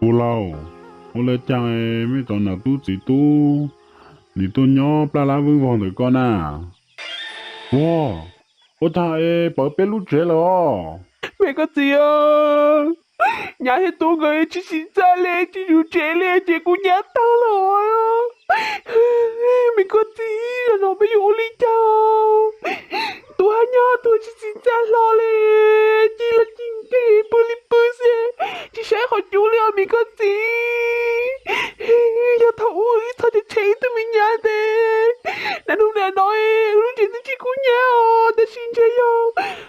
Puj laug, ua li cas mej cov nam tub txiv tub nim tuaj nyob plab lab vwb vog ntawm koj na? Ua, ua cas es pawv peb lub tsev lawm os? Me koj txiv, nyab thiab tub nkawd tsis xis txaj li, tsis zuv tsev li ces kuv nyab tag lawm. Me koj txiv, zaum no peb yuav ua li cas? Tub hab nyab tuag tsis xis txaj hlo li, ci los ci nkeeg pw li pw xwb, tsis saib qhov cub li os me koj txiv. Yog thaum ub wb txhob tshem ib tug me nyab tes, nam nub nam no wb lub tsev twb tsis kub hnyiab os, tab sis ntshe yog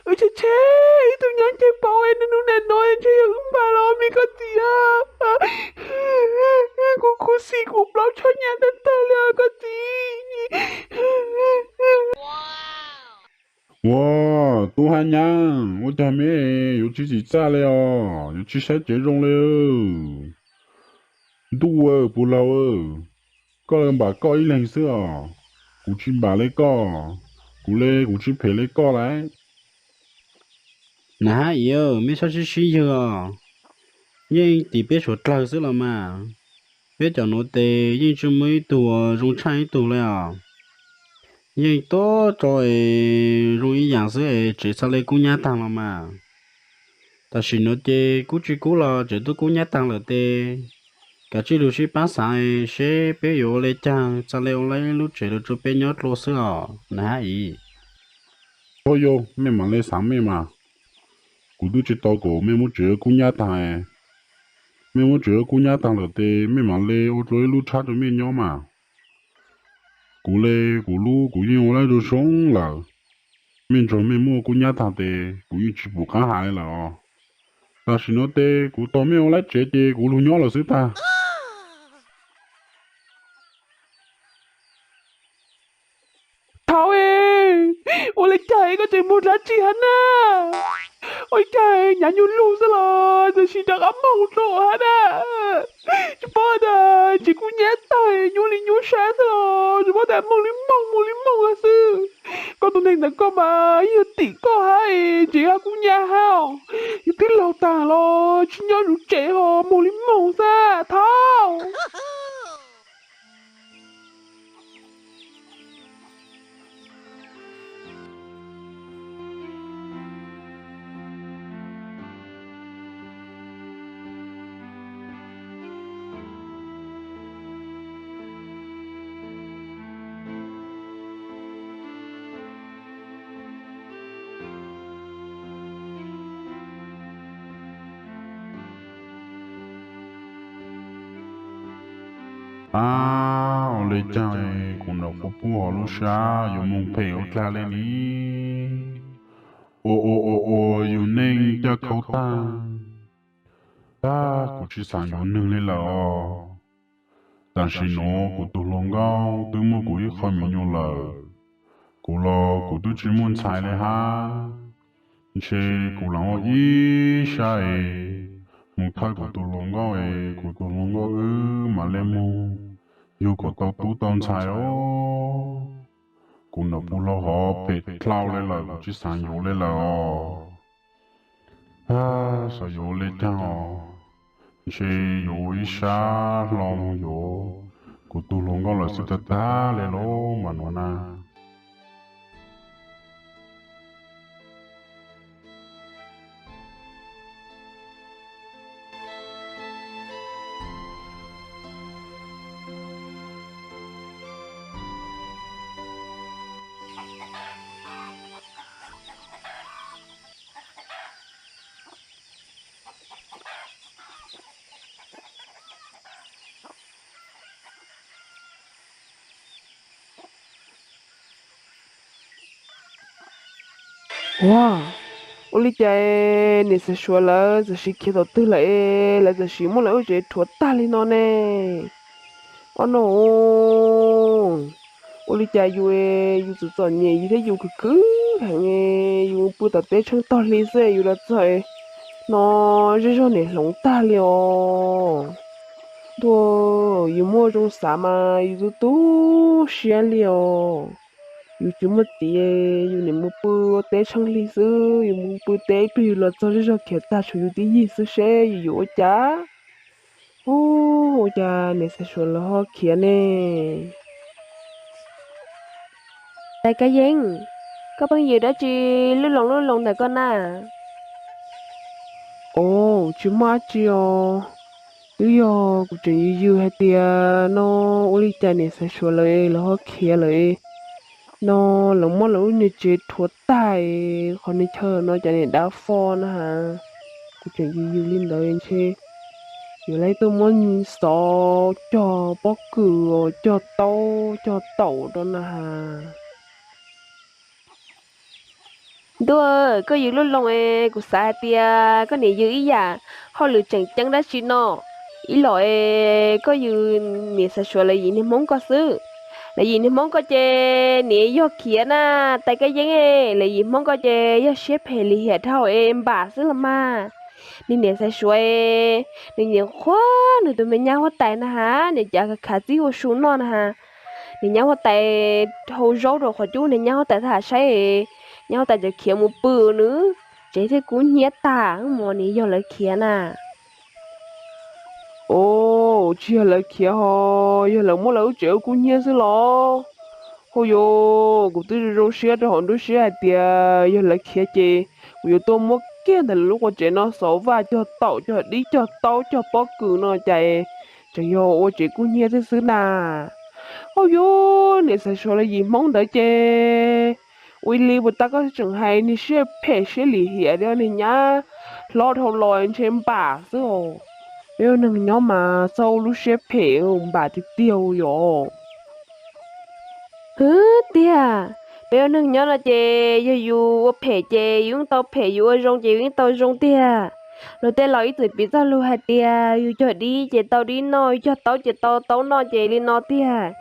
wb tshem tshem ib tug nyab ncaig paub nam nub nam no ntshe yog wb npam los me koj txiv. Kuv khuv xim kuv plaub tshob nyab tag tag li os koj txiv. Ua, tub hab nyab, ua cas mej yuav tsis xis txaj li os, yuav tsis saib tsev zoo li? Ntuj aw, puj laug, koj npam koj ib leeg xwb os, kuv tsis npam li koj, kuv li kuv tsis phem li koj lawm. Nam hab Iv, mej txhob sib sib ywg os, yeej tim peb suav dlawg xwb los mas. Peb cov nuav tes yeej tsis muaj ib tug uas zoo tshaj ib tug li os. Yeej tuab rau es zoo ib yaam xwb es tsev txhaj le kub nyab taag los mas. Tam sim nuav ces kub tsis kub los tsev tuaj kub nyab taag lawm tes, kav tsij lug sib paab xaav seb peb yuav ua le caag txhaj le ua le lub tsev lug rua peb nyob dlua xwb os nam hab Iv. Au yau, mej maam le xaav mej mas. Kuv twb tsis tau kom mej muab tsev kub nyab taag. Mej muab tsev kub nyab taag lawm tes mej maam le ua rua ib lub tshab rua mej nyob mas. Kuv le kuv lub kuv yeej ua laib zoo zoo lawm. Mej nrug mej muab kub nyab taag tes kuv yeej tsis pum qaab has li lawm os. Tam sim nuav tes kuv tau mej ua laib tsev ces kuv lug nyob lawm xwb tag. Thaub, ua le caag koj tseem moog dlaab tsi hab na? Ua le caag nyav nyuag lug xwb los txawm sim rov qaab moog dlua hab na? Tsis paub tas tsev kub nyab taag nyuaj li nyuaj sab xwb los tsis paub tas moog li moog moog li moog xwb. Koj tus neeg ntawd koj mas yog tim koj hab tsev kub nyab hab, yog twb laug taag los tsis nyob zuv tsev ho moog li moog xwb Thaub. Ab, ua le caag kuv nam quas puj hov lub sab yuav moog phem ua dlaag le ni? Ua ua ua ua yus neej caj khauv taag. Ab, kuv tsis xaav yuav neeg le lawm os. Tam sim nuav kuv tug hluas nkauj twb muaj kuv ib qho me nyuam lawm, kuv los kuv twb tsis muaj ntxhais le hab. Ntshe kuv lam ua ib sab es moog thawb kuv tug hluas nkauj es kuv tug hluas nkauj wb maam le moog yug kom tau tub tau ntxhais os. Kuv nam puj laug hov phem dlhau le lawm, kuv tsis xaav yuav le lawm os. Xyov yuav ua le caag os, ntshe yuav ua ib sab hlo moog yuav kuv tug hluas nkauj lawm xwb tag tag le lauj mas nuav na. Ua, ua li cas niam txiv suav lawv txawm sis khiav thaum twg lawm es lawv txawm sis muab lawv lub tsev rhuav tag li no ne? Ob no, ua li cas yus, yus txom txom nyem yus thiab yus khwv khwv heev, yus pw tom teb tsheej tog hli xwb yus los txog no zej zog niam hloov tag li os. Ntuj, yus muaj zoo xav mas yus tu tu siab li os. Yus tsis muaj txiv, yus niam mus pw teb tsheej hli xwb, yus mus pw teb ib pliag yus los txog zej zog khiav tag tshuav yus tib yig xwb seb yus yuav ua cas. Ub, ua cas niam Xaiv Suav lawv ho khiav ne? Tais Kab Yeeb, koj pheej yws dab tsi lub loo lub loo ntawm koj na? Os, tsis muaj dab tsi os. Twb yog kuv tseem yws yws hais tias no ua li cas niam Xaiv Suav lawv lawv ho khiav lawm no, lawv muab lawv lub niag tsev rhuav tag, qhov niag chaw no cov niag dav fo na has. Kuv tseem yws yws li ntawd ntshe yuav lawv tuaj muab xov cog pob kws, cog taub cog taum rau na has. Ntuj, koj yws lub loo es kuv xav hais tias koj niam yws ib yam hauj lwm tseem ceeb dab tsi no. Ib los es koj yws niam Xaiv Suav lawv yim niag Hmoob koj xwb. Lawv yim niag Hmoob koj ces niam yog khiav na, Tais Kab Yeeb, lawv yim Hmoob koj ces yog siab phem lim hiam dhau es npam xwb los mas. Niag niam Xaiv Suav, nws niam qhuab nws tus me nyab huab tais na has, niam cav khav txib ua su noj na has. Niag nyab huab tais hau zaub rau qhov cub, niag nyab huab tais tab tom saib, nyab huab tais tseem khiav mus pw nws tsev thiab kub hnyiab tag, mus niam yog lawv khiav na. Os, tsis yog lawv khiav ho, yog lawv muab lawv lub tsev ua kub hnyiab xwb los? Hauj yuv, kuv twb zoo zoo siab rau hauv nruab siab hais tias yog lawv khiav ces kuv yuav tuaj muab kiag ntawm lawv lub qua tsev no xov vaj cog taum cog dib cog taub cog pob kws no cas tseem yog ua tsev kub hnyiab thiab xwb na. Hauj yuv, niam Xaiv Suav lawv yim Hmoob ntawd ces ua li puas tab koj tseem hais niag siab phem siab lim hiam li niag nyab hlob dhau los ntshe npam xwb os. Peb ua neeg nyob mas txhob ua lub siab phem npam tiag tiag yom. Hwv tiag, peb ua neeg nyob no ces yog yus ua phem ces yus yeej tau phem, yus ua zoo ces yus yeej tau zoo tiag. Luag tej laus ib txwm piv txoj lus hais tias yus cog dib ces tau dib noj, yus cog taub ces tau taub noj ces li no tiag.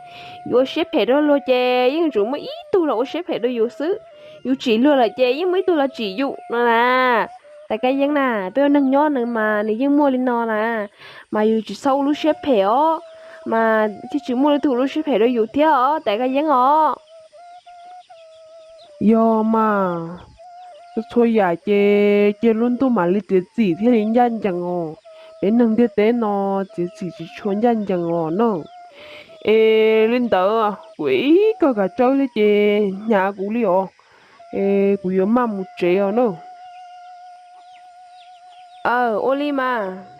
Yus ua siab phem rau luag ces yeej tsuas muaj ib tug los ua siab phem rau yus xwb. Yus tsim luag lawm ces yeej muaj ib tug los tsim yus no na. Tais Kab Yeeb na, peb ua neeg nyob no mas nws yeej muaj li no na, mas yus tsis txhob ua lub siab phem os, mas thiaj tsis muaj leej twg ua lub siab phem rau yus thiab os Tais Kab Yeeb os. Yog mas, txhua txhua yam ces cia lub ntuj mam li txiav txim thiaj li ncaj ncees os. Peb neeg ntiaj teb no txiav txim tsis tshua ncaj ncees os na. Es li ntawd kuv ib kawg kav tsawb li ces hnyav kuv li os. Es kuv yuav maj mus tsev os na. Aw, ua li mas.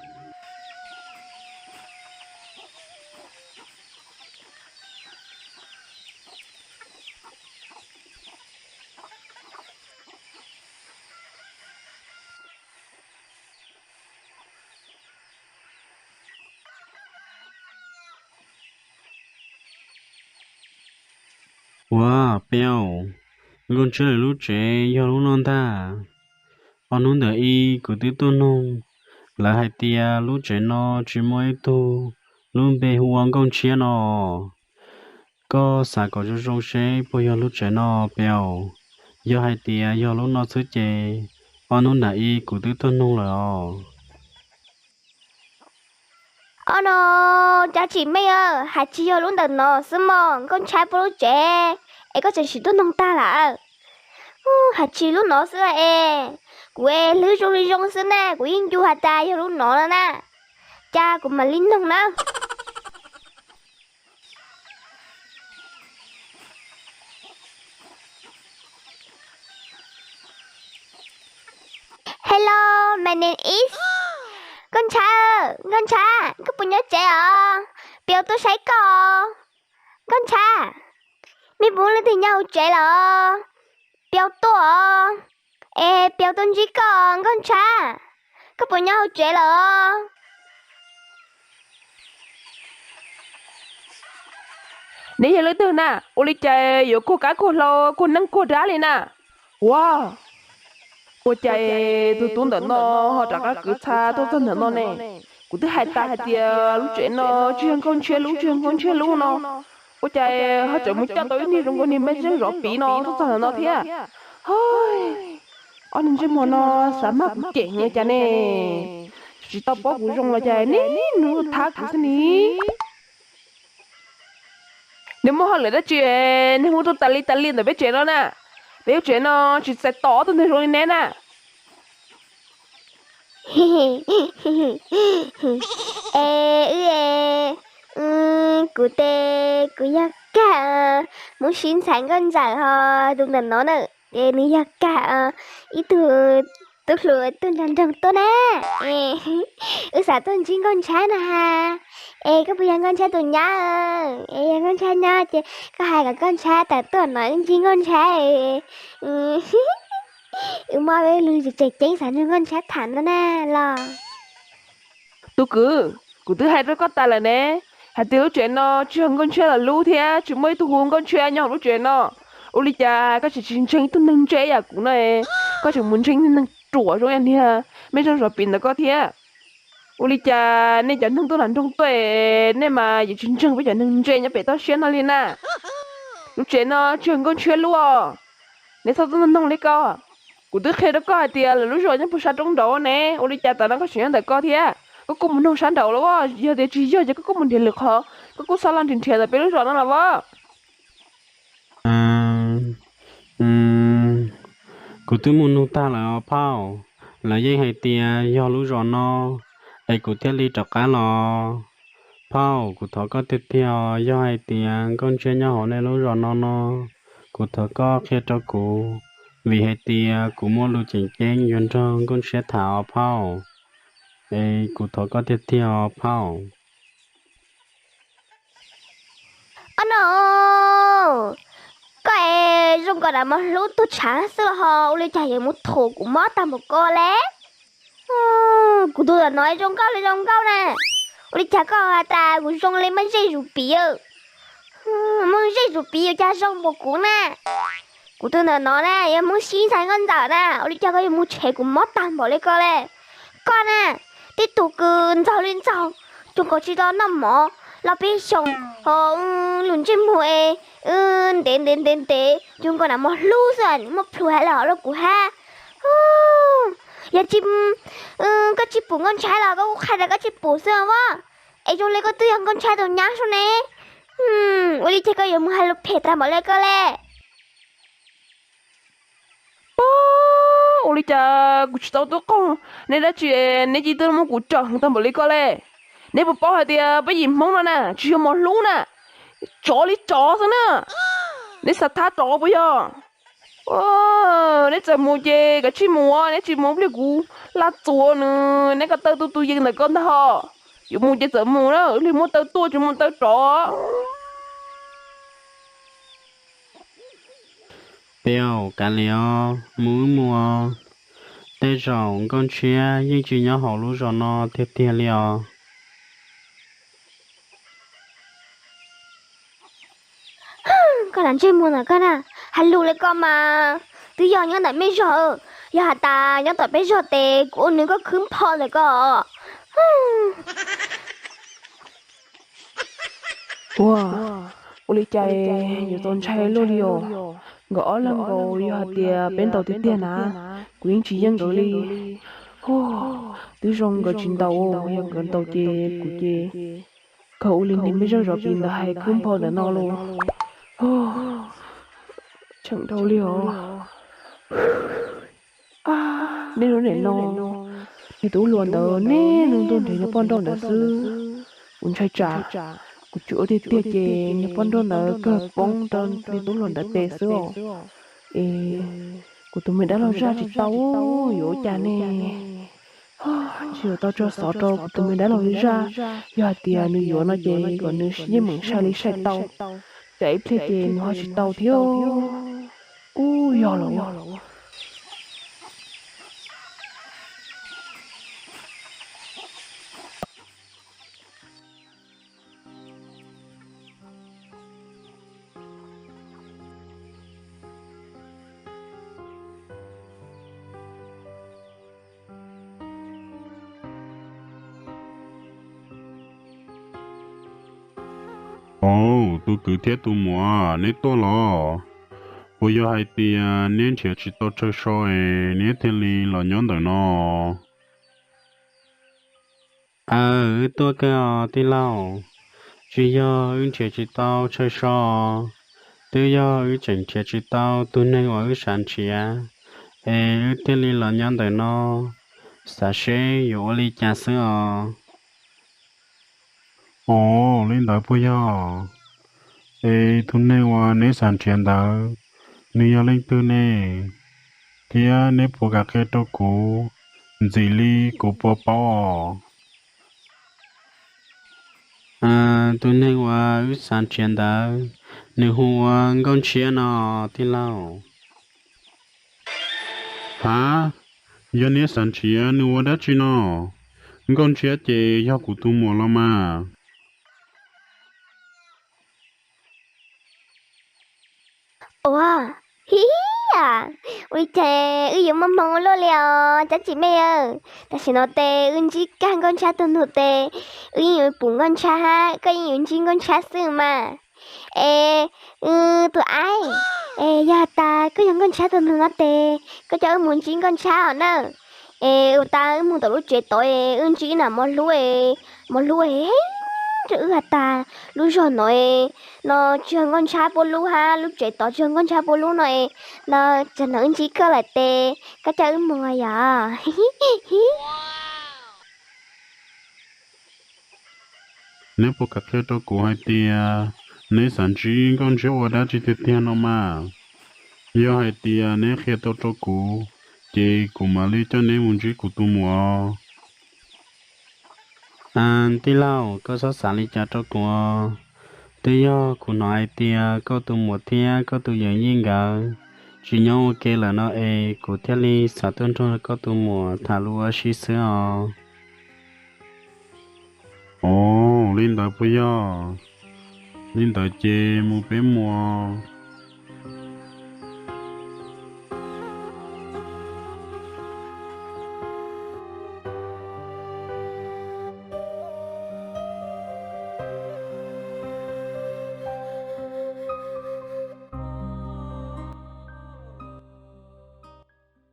Ua, Peb, Nkauj Ntshiab lawv lub tsev yog lub no ntag. Ob hnub ntawm ib kuv twb tuaj noog lawv hais tias lub tsev no tsis muaj ib tug lub npe hu ua Nkauj Ntshiab no. Koj xav kom zoo zoo seb puas yog lub tsev no, Peb. Yog hais tias yog lub no xwb ces ob hnub ntawm ib kuv twb tuaj noog lawm os. Ob no, Cab Tsim Meej, hais tsis yog lub ntawm no xwb mog, Nkauj Ntshiab puag lub tsev es koj tseem sim tuaj noog tag lawm. Hais tsis lub no xwb es kuv es hlwb zoo li zoo xwb ne, kuv yeej ncu has tas yog lub no no na. Cas kuv mam li noog na. Hello, my name is Nkauj Ntshiab, Nkauj Ntshiab, koj puas nyob tsev os? Peb tuaj saib koj. Nkauj Ntshiab, me puv leej twg nyob hauv tsev los? Peb tuaj os. Es peb tuaj ntsib koj Nkauj Ntshiab, koj puas nyob hauv tsev los? Neb yog leej twg na? Ua li cas yuav kuag kab kuag hlau kuag neeb kuag dab li na? Ua, ua cas tus tub ntawm no ho rov qab kwv txha tuaj txog ntawm no ne? Kuv twb hais tas hais tias lub tsev no tsis yog Nkauj Ntshiab lub, tsis yog Nkauj Ntshiab lub no. Ua cas ho tseem mus coj tau ib niag zoo nkaus niag npab zeeb zov piv no tuaj txog ntawm no thiab? Hos, ob niag ntsej muag no xav mag kuv cem heev cas ne? Tsis tau paub kuv zoo los cas neb nug thab kuv xwb ni. Neb muaj hauj lwm dab tsi neb hu tuaj tas li tas li ntawm peb tsev no na? Peb lub tsev no tsis txais tos ob tug neeg zoo li neb na. Es wb, kuv tes kuv yog Kag, Hmoob Sib ntxhais Nkauj Ntxawm, ho tus ntawm no na, es nws yog Kag, ib tug tub hluas tuaj nrog nroog tuaj na. Wb xav tuaj ntsib Nkauj Ntshab na has. Es koj puas yog Nkauj Ntshab tus nyab? Es yog Nkauj Ntshab nyab ces koj hais kom Nkauj Ntshab tawm tuaj no wb ntsib Nkauj Ntshab. Wb muaj ib lub tseem ceeb xav nrog Nkauj Ntshab tham no na los. Tub kwv, kuv twb hais rau koj tas lawm ne, hais tias lub tsev no tsis yog Nkauj Ntshiab los lub thiab tsis muaj ib tug hu Nkauj Ntshiab nyob hauv lub tsev no. Ua li cas koj tseem tsis ntseeg ib tug neeg ntse yam kuv no, koj tseem mus ntseeg neeg ruam zoo yam niag mej zej zos pim ntawm koj thiab? Ua li cas nej cov neeg tuaj nrog nroog tuaj, nej mas yuav tsis ntseeg peb cov neeg ntse nyob pem toj siab no li na? Lub tsev no tsis yog Nkauj Ntshiab lub os. Nej txhob tuaj noog li ko. Kuv twb qhia rau koj hais tias lawv lub zos nyob puag sab roob nraud ne, ua li cas tam no koj tseem nyob ntawm koj thiab? Koj kuj mus noog sab nraud los as, yog tias tsis yog ces koj kuj mus nrhiav lwm qhov, koj kuj txhob los nrhiav nrhiav ntawm peb lub zos no los as. Kuv twb mus nug tag lawm os phauj, lawv yeej hais tias yog lub zos no, es kuv thiaj li rov qab los. Phauj, kuv thov koj tiag tiag os, yog hais tias Nkauj Ntshiab nyob hauv nej lub zos no no, kuv thov koj qhia rau kuv, vim hais tias kuv muaj lus tseem ceeb yuav nrog Nkauj Ntshiab tham os phauj. Es kuv thov koj tiag tiag os phauj. Ob no, koj es zoo nkaus nam mos hlub tuag tshav xwb los ho ua li cas yuav mus thum kuv mob tag npaum ko le. Kuv tus ntawm no zoo nkauj li zoo nkauj na, ua li cas koj has tas kuv zoo li muaj zej zus piv, muaj zej zus piv yuav cas zoo npaum kuv na. Kuv tus ntawm no na yog Hmoob Sib ntxhais Nkauj Ntxawm na, ua li cas koj yuav mus tshev kuv mob tag npaum li ko le. Koj na, tib tug kws ntxaug li ntxaug, zoo nkaus tsis tau noj mov los peb xyoos, ho lub ntsej muag es ntev ntev ntev ntev zoo nkaus nam mos hlub xwb, muaj plhus hais li hov rau kuv hab. Yog tsis, koj tsis pum Nkauj Ntshiab los koj kuj qhia tias koj tsis pum xwb os. Es zoo li koj twb yog Nkauj Ntshiab tus nyab sub ne, ua li cas koj yuav mus hais lus phem tag npaum li koj le. Ua li cas kuv tsis tau tub qaug nej dab tsi, neb cia li tuaj muab kuv cawm heev tag npaum li ko le. Neb puas paub hais tias peb yim Hmoob no na tsis yog mos hlub na, tsov li tsov xwb na. Neb xav thab tsov puas yog? Neb txawm mus ces kav tsij mus, neb tsis mus pliag kuv laj txuas nws, neb ko taw tu tus yees ntawm ko ntag ho. Yuav mus ces txawm mus na, ib pliag muaj taw tuaj tsis muaj taw rov. Peb aum kav liam os, mus wb mus os. Tej zaum Nkauj Ntshiab yeej tsis nyob hauv lub zos no tiag tiag li os. Koj lam ntsej muag ntawm koj na, hais lus li koj mas twb yog nyob ntawm mej zog, yog has tas nyob tom peb zog tes kuv ua nws koj khwb npho ntawm koj. Ua, ua li cas yuav txaus ntshai luaj li os? Nkawd ob leeg nkaus yog hais tias peb ntaus tiag tiag na, kuv yeej tsis yeej nkawd li. Twb zoo nkawd tsis ntaus, yog nkawd ntaus ces kuv ces kawg ua li niag mej zej zos pim ntawd hais khwb npho ntawm no los. Tseem dhau li os. Niaj hnub nim no, niag tub hluas ntawd niaj hnub tuaj nrhiav niag poj nrauj ntawd xwb. Kuv ntshai tsam kuv tsis ua tiag tiag ces niag poj nrauj ntawd kawg poob rau niag tub hluas ntawd tes xwb os. Es kuv tus me dab laug zaj tsis tau, yuav ua cas ne? Ntshe yuav tau tso xov rau kuv tus me dab laug zaj, yog hais tias nws yuav no ces kom nws yeej meem sai li sai tau, tsam ib pliag ces nws ho tsis tau thiab. Ub, yog los. Au, tus kwv thiab tus muam, neb tuaj los? Puas yog hais tias neb nrhiav tsis tau chaw so es neb thiaj li los nyob ntawm no? Aw, wb tuaj kawg os tij laug. Tsis yog wb nrhiav tsis tau chaw so, twb yog wb tseem nrhiav tsis tau tus neeg uas wb xav nrhiav, es wb thiaj li los nyob ntawm no, xav seb yuav ua li cas xwb os. Ov, li ntawd puas yog? Es tus neeg uas neb xav nrhiav ntawd, nws yog leej twg ne? Thiab neb puas kam qhia rau kuv ntxiv li kuv puas paub os? Tus neeg uas wb xav nrhiav ntawd, nws hu ua Nkauj Ntshiab no, tij laug. Hav, yog neb xav nrhiav nws ua dab tsi no? Nkauj Ntshiab ces yog kuv tus muam los mas. Ua, hi hi, ua li cas wb yuav muaj hmoo ua luaj li os Cab Cim Mej. Tam sim no tes wb ntsib kag Nkauj Ntshiab tus nus tes, wb yeej yuav pum Nkauj Ntshiab hab koj yeej yuav ntsib Nkauj Ntshiab xwb mas. Es, tus aib, es yog has tas koj yog Nkauj Ntshiab tus nus no tes koj coj wb mus ntsib Nkauj Ntshiab os nawb. Es ua tas wb mus tom lub tsev tod es wb ntsib ib nam mos hlub, mos hlub heev rau wb has tas lub zog no no tsis yog Nkauj Ntshiab puab lub hab lub tsev tod tsis yog Nkauj Ntshiab puab lub no no, tsam no wb ntsib koj lawm tes koj coj wb mus yog. Neb puas kam qhia rau kuv hais tias neb xav ntsib Nkauj Ntshiab ua dab tsi tiag tiag no mas? Yog hais tias neb qhia tau rau kuv, ces kuv mam li coj neb mus ntsib kuv tus muam. Tij laug, koj txhob xav li cas rau kuv. Twb yog kuv hnov hais tias koj tus muam thiab koj tus yawm yij nkawd tsis nyob ua ke lawm no es kuv thiaj li xav tuaj nrog koj tus muam tham lus ua si xwb os. Ov, li ntawd puas yog? Li ntawd ces mus peb mus.